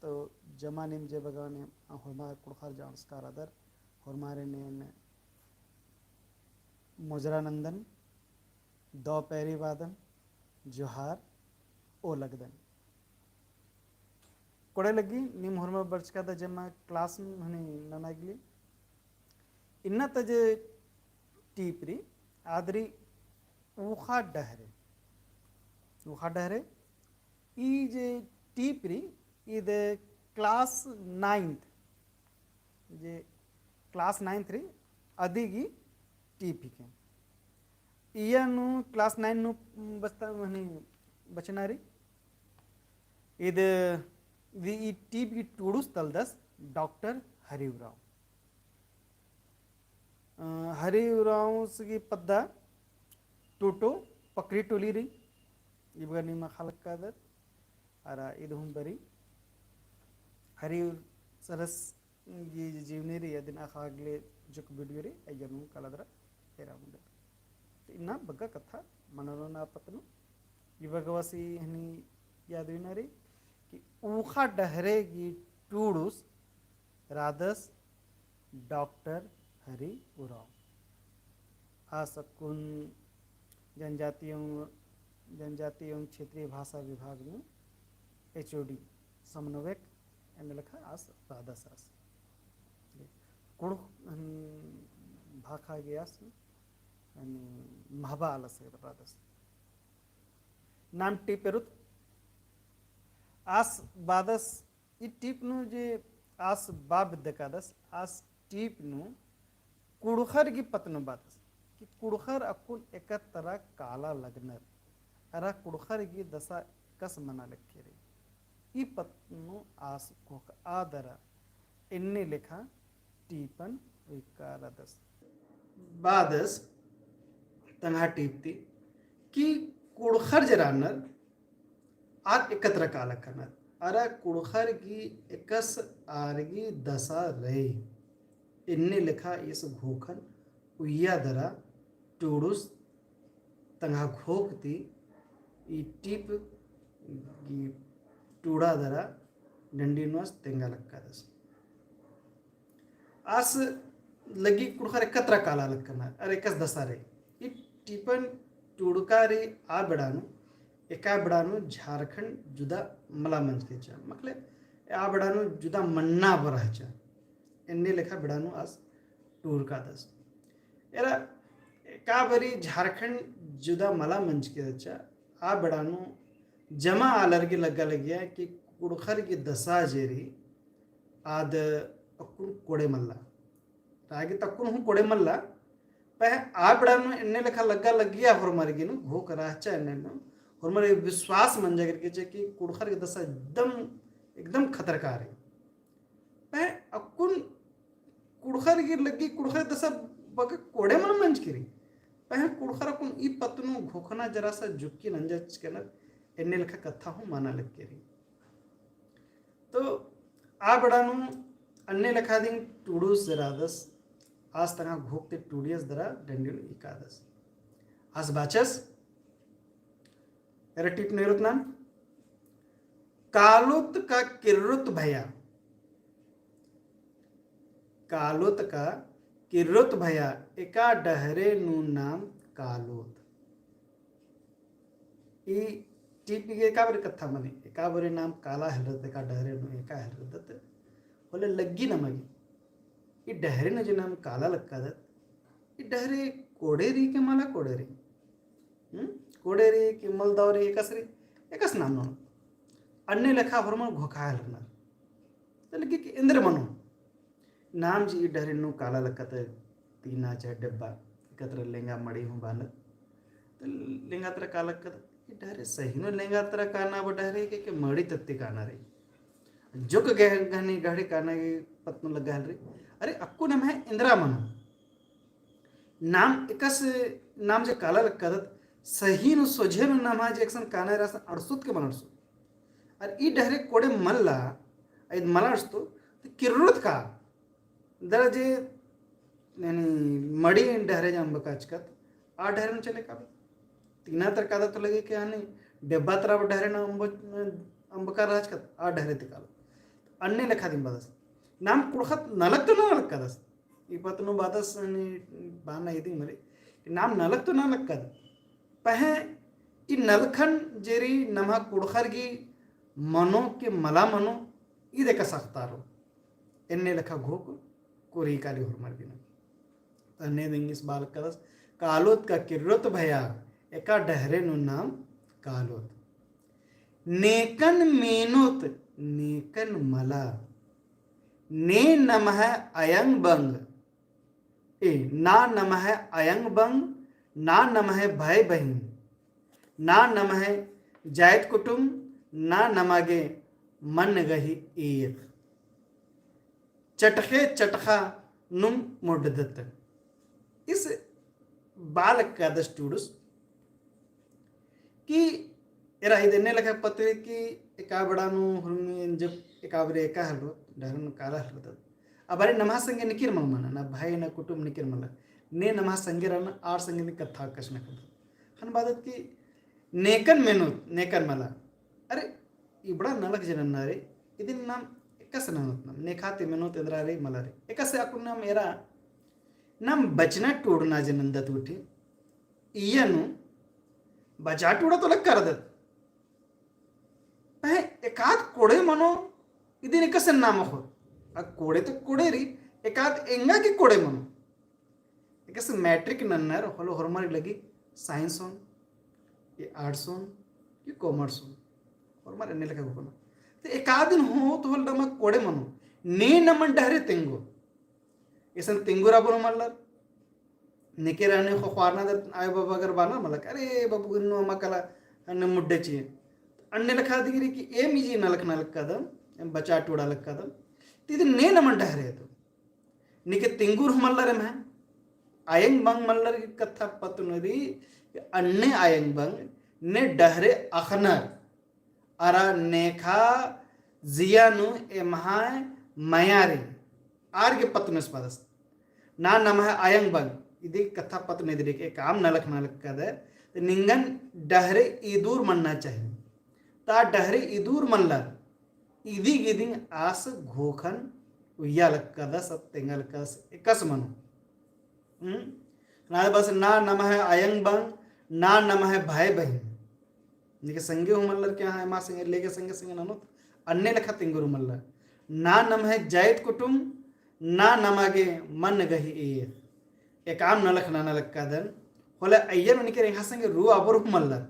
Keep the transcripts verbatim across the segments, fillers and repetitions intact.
तो जमा नीम जे बग्गे नीम होरमार कुँड़ुख़र जांसकार रअदर, होरमारिन एन मोजरा नन्दन, दव पैरी बादन, जोहार ओ लगदन। कोड़े लग्गी नीम होरमर बरचका दा जमा class हनी नना गे ली। इन्ना ता जे टीप रई, आद रई ऊख़ा डहरे। ऊख़ा डहरे, ई जे टीप रई, ईद class ninth, जे class ninth रई, अदी गही टीप हिके। इया नू class nine नू बचता, हनी बचना रई। ईद, ईद ई टीप गही टूड़ुस तलदस डॉक्टर हरि उराँव। अ, हरि उराँवस गही पद्दा टोटो पकरी टोली रई, ई बग्गे नीम अख़आ लगदर, अरा ईद हूँ बरई हरि सरस गही जीवनी रई, अदिन अख़आ गे ले जुक video रई, अइय्या नू काला दरा हेरा मुंदर। तो इन्ना बग्गे कत्था मनोरना पत्त नू, ई बग्गे वासी हनी याद हुई ना रई कि ऊख़ा डहरे गही टूड़ुस रअदस डॉक्टर हरि उराँव। आस अक्कुन जनजाति एवं, जनजाति एवं क्षेत्रीय भाषा विभाग नू HOD समन्वयक एन्ने लेखा आस रअदस आस। कुँड़ुख़, हम्म, भाखा गे आस, हम्म, महबा आलस रअदस। नाम टीप एरोत आस बादस ई टीप नू जे आस बा बिद्दकादस, आस टीप नू कुँड़ुख़र गही पत्त नू बादस कि कुँड़ुख़र अक्कुन एकतरा काला लगनर, अरा कुँड़ुख़र गही दसा एकासे मना लग्गी रई। ई पत्त नू आस घोखआ दरा एन्ने लेखा टीपन उइका रअदस। बादस तंगआ टीप ती कि कुँड़ुख़र जे रअनर आर एकतरा काला लगनर, अरा कुँड़ुख़र गही एकासे आर गही दसा रई। एन्ने लेखा ईस घोखन उइया दरा टूड़ुस तंगआ घोख ती ई टीप गही टूड़ा दरा डंडी नू आस तेंगा लगदस। आस लग्गी कुँड़ुख़र एकतरा काला लगनर, अरा एकासे दसा रई। ई टीपन टूड़का रई आ बेड़ा नू, एका बेड़ा नू झारखंड जुदा मला मंजकी रहचा। मतलब, आ बेड़ा नू जुदा मन्ना बरआ रहचा। एन्ने लेखा बेड़ा नू आस टूड़कादस। एरा एका बारी झारखंड जुदा मला मंजकी रहचा, आ बेड़ा नू जमा आलर गे लग्गा लगिया कि कुँड़ुख़र गही दसा जे रई, आद अक्कुन कोड़े मल्ला। रआ गे ता अक्कुन हूँ कोड़े मल्ला, पहें आ बेड़ा नू एन्ने लेखा लग्गा लगिया होरमर गे नू घोख रहचा एन्ने नू, होरमर विश्वास मंजा गे रई कि कुँड़ुख़र गही दसा एकदम, एकदम खतरका रई। पहें अक्कुन कुँड़ुख़र गे लग्गी कुँड़ुख़र दसा बग्गे कोड़े मल मंजकी रई। पहें कुँड़ुख़र अक्कुन ई पत्त नू घोखना जरा सा जुक्की नंजचकनर एन्ने लेखा कत्था हूँ मना लग्गी रई। तो आ बेड़ा नू अन्ने लेखा दिम टूड़ुस रअदस, आस तंगआ घोख ती टूड़ियस दरा डंडी नू इकादस। आस बाचस, एरा टीप नू एरोत नाम, कालोत का किर्रोत भया। कालोत का किर्रोत भया, एका डहरे नू नाम कालोत। ई टीप गे एका बारी कत्था मनी, एका बारी नाम काला हेलरदत, एका डहरे नू एका हेलरदत। होले लग्गी नमा गे, ई डहरे नू जे नाम काला लग्गदत, ई डहरे कोड़े रई के मला कोड़े रई? हम्म? कोड़े रई के मलदव रई, एकासे रई, एकासे नाम ननोत। अन्ने लेखा होरमर घोखआ हेलरनर। तो लग्गी कि एन्देर मनो। नाम जे ई डहरे नू काला लग्गदत, तीना चाहे डेब्बा, एकतरा लेंगा मड़ी हूँ बानत। तो लेंगा तरा काला लग्गदत, ई डहरे सही नू लेंगा तरा काना बा डहरे के, के मड़ी तत्ती काना रई। जुक गह-, गहनी गहड़ी काना गे पत्त नू लग्गा हेलरी। अरे अक्कुन एम्है एन्देर मनो। नाम एकासे नाम जे काला लग्गदत, सही नू सोझे नू नम्है जे एकसन काना रई असन अंड़सोत के मल अंड़सोत। अरा ई डहरे कोड़े मल्ला, अइद मल अंड़सतो, तो किर्रोत का? दरा जे, यानी मड़ी डहरे जे अम्बका रहचकत, आ डहरे नू चले काबे। तीना तरा कादत तो लग्गी कि यानी डेब्बा तरा डहरे नू अम्ब-, अम्बका रहचकत, आ डहरे ती कालो। अन्ने लेखा दिम बअदस। नाम कुँड़ुख़त नलख तो नना लक्कादस। ई पत्त नू बअदस, बअना इदिम मरे। नाम नलख तो नना लक्कादस। पहें ई नलखन जे रई नम्है कुँड़ुख़र गही मनो के मला मनो, ईद एकासे अख़तारो। एन्ने लेखा घोख कोरई काली होरमर बिना। तन्ने दिंगिस बआ लक्कादस, कालोत का किर्रोत भया, एका डहरे नू नाम कालोत। नेकन मेनोत, नेकन मला। ने नम्है अयंग बंग, ए, ना नम्है अयंग बंग, ना नम्है भाई बहिन, ना नम्है जाइत कुटुम, ना नमा गे मन गही ईख। चटख़े चटख़ा नुम मुड्डदत। ईस बआ लक्कादस टूड़ुस कि एरा ईद एन्ने लेखा पत्त रई कि एका बेड़ा नू हुरमी जब एका बारी एका हलरो, डहरे नू काला हलरो तब। आ बारी नम्है संगे निकिर मल मना, ना भाई ना कुटुम निकिर मला। ने नम्है संगे रअना, आर संगे नी कत्था कछनखरदत। ख़ने बअदत कि नेकन मेनोत, नेकन मला। अरे, इबड़ा नलख जे नन्ना रई, इदिन नाम एकासे ननोत नाम, नेखा ती मेनोत एन्दरा रई मला रई। एकासे अक्कुन नाम एरा, नाम बचना टूड़ना जे नन्दत गुट्ठी, इया नू बचा टूड़ा तो लक्कादत। पहें एकाद कोड़े मनो, इदिन एकासे नाम अख़ोत। आ कोड़े तो कोड़े रई, एकाद एंगा गे कोड़े मनो। एकासे मैट्रिक नन्नर होले होरमर लगी science ओन, कि arts ओन, कि commerce ओन। होरमर एन्ने लेखा घोखना। ते एकादिन होत होले नमा कोड़े मनो। ने नमन डहरे तेंगो। एसन तेंगो रअबोन मल्लर। नेके रहने ख़ो ख़्वारना दर आयो बाबा अगर बअना मलक, अरे बाबू गिन्नु अमा कला अन्ने मुड्डे चिए। अन्ने लेखा दिम रई कि एम इजी नलख नना लक्कादम, एम बचा टूड़ा लक्कादम। ते इदिन ने नमन डहरे तो। नेके तेंगुर हूँ मल्लर एम्है। अयंग बंग मल्लर की कत्था पत्त नू रई, अन्ने अयंग बंग, ने डहरे अख़नर। अरा नेखा जिया नू एम्है मया रई। आर गे पत्त नू ईस बअदस। ना नम्है अयंग बंग, इदी कत्था पत्त नू इदी रई कि एकाम नलख नना लक्कादय, ते निंगन डहरे इदूर मन्ना चाही। ता डहरे इदूर मल्लर, इदी गिदिंग आस घोखन उइया लक्कादस, तेंगा लक्कादस, एकासे मनो। हम्म? ना बस ना नम्है अयंग बंग, ना नम्है भाई बहिन। नेके संगे हूँ मल्लर कि हाँ, एमा संगे लेके संगे संगे ननोत, अन्ने लेखा तेंगुर मल्लर। ना नम्है जाइत कुटुम, ना नमा गे मन गही ईर। एकाम नलख नना लक्कादन, होले अइय्या नू नेके एंग्है संगे रअबोर हूँ मल्लर।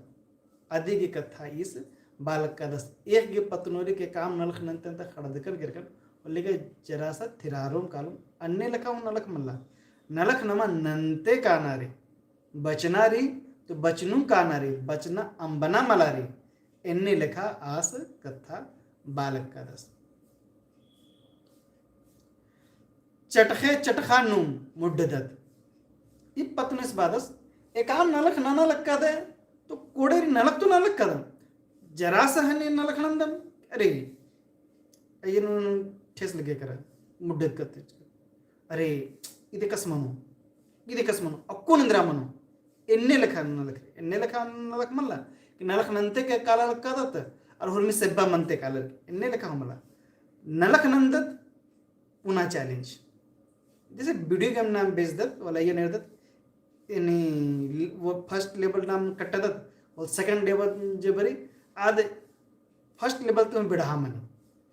अदी गे कत्था ईस बआ लक्कादस। एक गे पत्त नू रई कि एकाम नलख नन्ते ता खड़दकन केरकन, होले गे जरा सा थिरारोम कालोम, अन्ने लेखा हूँ नलख मल्ला। नलख नमा नन्ते काना रई, बचना रई, तो बचनुम काना रई, बचना अम्बना मला रई, एन्ने लेखा आस कत्था बआ लक्कादस। चटख़े चटख़ा नुम मुड्डदत। ई पत्त नू ईस बअदस, एकाम नलख नना लक्कादय, तो कोड़े रई नलख तो नना लक्कादम। जरा सा हने नलख नन्दम, अरे, अइय्या नू ठेस लगे केरा, मुड्डदत कत्ते। अरे, इदी एकासे मनो, इदी एकासे मनो, अक्कुन एन्दरा मनो, एन्ने लेखा नलख, एन्ने लेखा नलख मल्ला, कि नलख नन्ते के काला लक्कादत, अरा होरमी सेब्बा मन्ते काला, एन्ने लेखा हूँ मल्ला। नलख नन्दत, पुना challenge। जैसे video game नाम बेचदत, वाला ये नहीं दत, यानी वो first level नाम कट्टदत, और second level जे बरी, आद first level तुम बिड़हा मनी।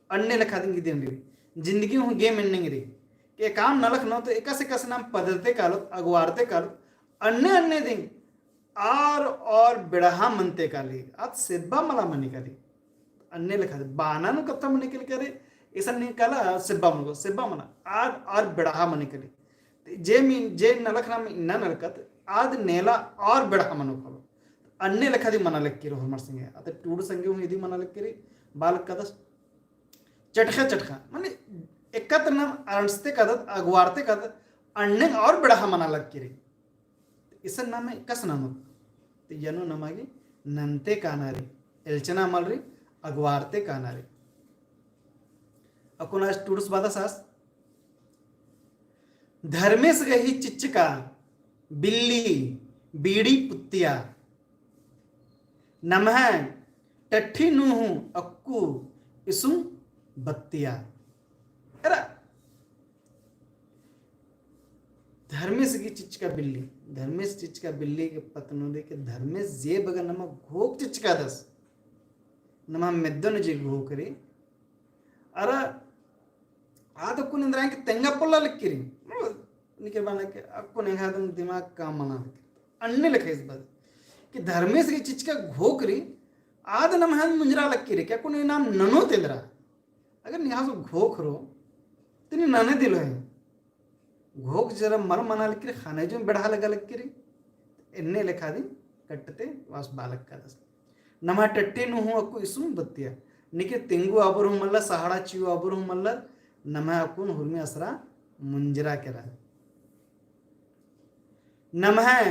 अन्ने लेखा दिंग इदिन रई। जिंदगी हूँ game ending रई। के काम नलख ननोत एकासे एकासे नाम पदरते कालोत, अगवारते कालोत, अन्ने अन्ने दिंग आर और बिड़हा मनते काली, आद सेब्बा मला मनी काली। अन्ने लेखा दे, बाना नू कत्था मनी काली करे, इसन नहीं काला, सेब्बा मनो, सेब्बा मला, आद और बिड़हा मनी काली। जे मीन, जे नलख नाम इन्ना नलखत, आद नेला और बिड़हा मनो कालो। अन्ने लेखा दी मना लक्की रई होरमर संगे, आद टूड़ संगे हूँ इदी मना लक्की रई, बआ लक्कादस। चटख़ा चटख़ा, माने एकत नाम अरंसते कादत, अगवारते कादत, अन्ने और बिड़हा मना लक्की रई। इसन नाम एकासे ननोत। तो इय्या नू नमा गे नन्ते काना रई, एल्चना मल रई, अगवारते काना रई। अक्कुन आस टूड़ुस बअदस आस। धर्मेस गही चिच्चका, बिल्ली, बीड़ी पुत्तिया। नम्है टट्ठी नू हूँ अक्कु इसुम बत्तिया। एरा धर्मेस गही चिचका बिल्ली, धर्मेस चिचका बिल्ली के पत्त नू दे के धर्मेस जे बग्गे नमा घोख चिचकादस, नमा मेद्दन जे घोख रई, अरा आद अक्कुन एन्दरा के तेंगा पोल्ला लक्की रई। निके बअना के अक्कुन एंग्है दिम दिमाग काम मना लक्की रई। अन्ने लेखा इस बात कि धर्मेस गही चिचका घोख रई, आद नम्है मुंजरा लक्की रई, कि अक्कुन नाम ननोत एन्दरा। अगर निंग्है आस घोख रओ, तो नीन नने दिलो है। घोख जरा मल मना लक्की रई, ख़ने जो बेड़हा लगा लक्की रई। एन्ने लेखा दिम कट्टते वास बालक कादस। नम्है टट्टी नू हूँ अक्कु इसुम बत्तिया। निके तेंगु आबोर हूँ मल्लर, सहाड़ा चिउ आबोर हूँ मल्लर, नम्है अक्कुन हुरमी असरा मुंजरा केरा। नम्है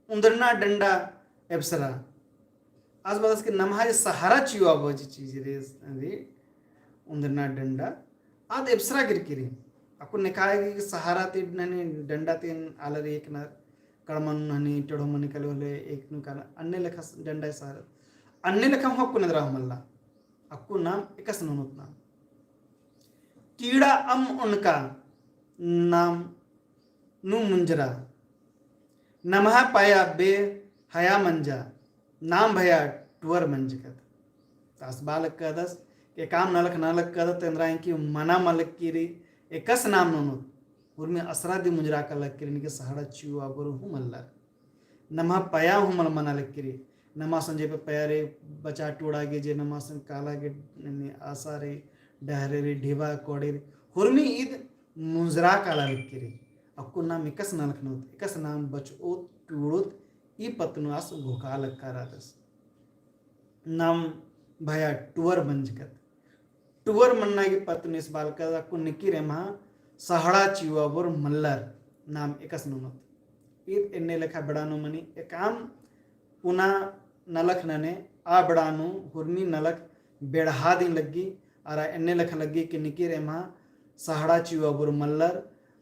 उन्दरना डंडा एबसरा। आस बादस के नम्है सहाड़ा चिउ आबो जे चीज रई, रई उन्दरना डंडा। आद एबसरा गिरकी रई। अक्कु नेकाय गे सहाड़ा ती ननी डंडा ती आलर एक नर, कड़मन ननी टेढ़ो मनी काले होले एक नू काना, अन्ने लेखा डंडा सहाड़ा। अन्ने लेखा हूँ अक्कु एन्दरा हूँ मल्ला। अक्कु नाम एकासे ननोत नाम। कीड़ा अम्म ओनका नाम नू मुंजरा। नम्है पया बेहया मंजा, नाम भया टुअर मंजकत। तो आस बालक कादस, एकाम नलख नलख कादत, एन्दरा एंकी मना मल लक्की रई, एकासे नाम ननोत, हुरमी असरा दिम मुंजरा काला लक्की रई, निके सहाड़ा चिउ आबोर हूँ मल्लर। नम्है पया हूँ मल मना लक्की रई। नमासन जे पया रई, बचा टूड़ा गे जे नमासन काला गे, ननी आसा रई, डहरे रई, ढिबा कोड़े रई, हुरमी ईद मुंजरा काला लक्की रई। अक्कु नाम एकासे नलख ननोत, एकासे नाम बचओत, टूड़ोत, ई पत्त नू आस घोखा लक्का रअदस। नाम भया टुअर मंजकत। टुअर मन्ना गे पत्त नू इस बालक अक्कु निकिर एम्हा सहाड़ा चिउ आबोर मल्लर नाम एकासे ननोत। ईद एन्ने लेखा बेड़ा नू मनी एकाम पुना नलख नने आ बेड़ा नू हुरमी नलख बेड़हा दिम लग्गी, अरा एन्ने लेखा लग्गी कि निकिर एम्हा सहाड़ा चिउ आबोर मल्लर,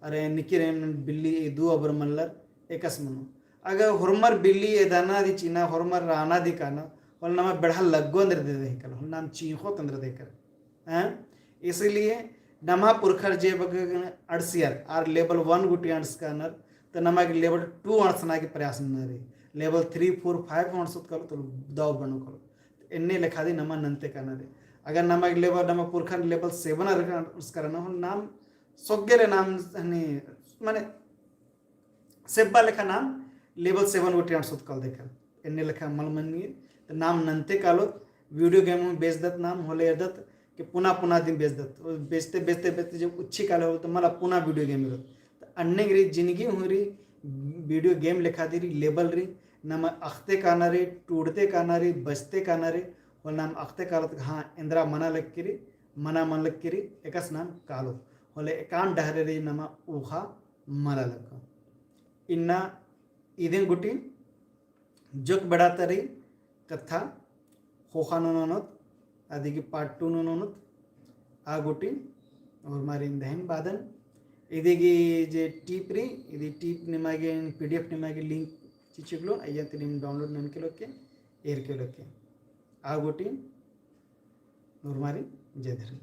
अरा निकिर एम बिल्ली एदू आबोर मल्लर एकासे मनो। अगर होरमर बिल्ली एदना दी चिना, होरमर राना दी काना, होले नमा बेड़हा लग्गो एन्दर दे दे कल, होले नाम चींख़ोत एन्दर दे कर। हैं? इसलिए नमा पुरखर जे बग्गे अंड़सियर, आर level one गुटी अंड़सकानर, तो नमा गे level two अंड़सना गे प्रयास नना रई। Level three, four, five अंड़सोत कल, तो दव बनो कल। एन्ने लेखा दी नमा नन्ते काना रई। अगर नमा गे level, नमा पुरखर level seven अंड़सकर ना, होले नाम सोग्गेले नाम हनी, माने सेब्बा लेखा नाम level seven गुटी अंड़सोत कल देखा। एन्ने लेखा मल मनी, तो नाम नन्ते कालोत, video game में बेचदत नाम, होले एरदत, कि पुना पुना दिम बेचदत। बेचते, बेचते, बेचते जब उच्छी काले होले, तो मला पुना video game एरदत। तो अन्ने गे रई जिनगी हूँ रई, video game लेखा दी रई, level रई, नमा अख़ते काना रई, टूड़ते काना रई, बचते काना रई, होले नाम अख़ते कालोत, हाँ, एन्दरा मना लक्की रई, मना मल लक्की रई, एकासे नाम कालोत। होले एकाम डहरे रई नमा ऊख़ा मला लग्गा। इन्ना इदिन गुटी जोक बेड़ा ता रई कत्था ख़ोख़ा नू ननोत, अदिगे part two नू ननोत, आ गुटी होरमारिन दहिम बादन। इदिगे जे टीप रई, इदी टीप निमा गे PDF निमा गे link चिचुकलोन, अइय्या ती नीम download ननके लोके, एरके लोके। आ गुटी होरमारिन जय धर्म।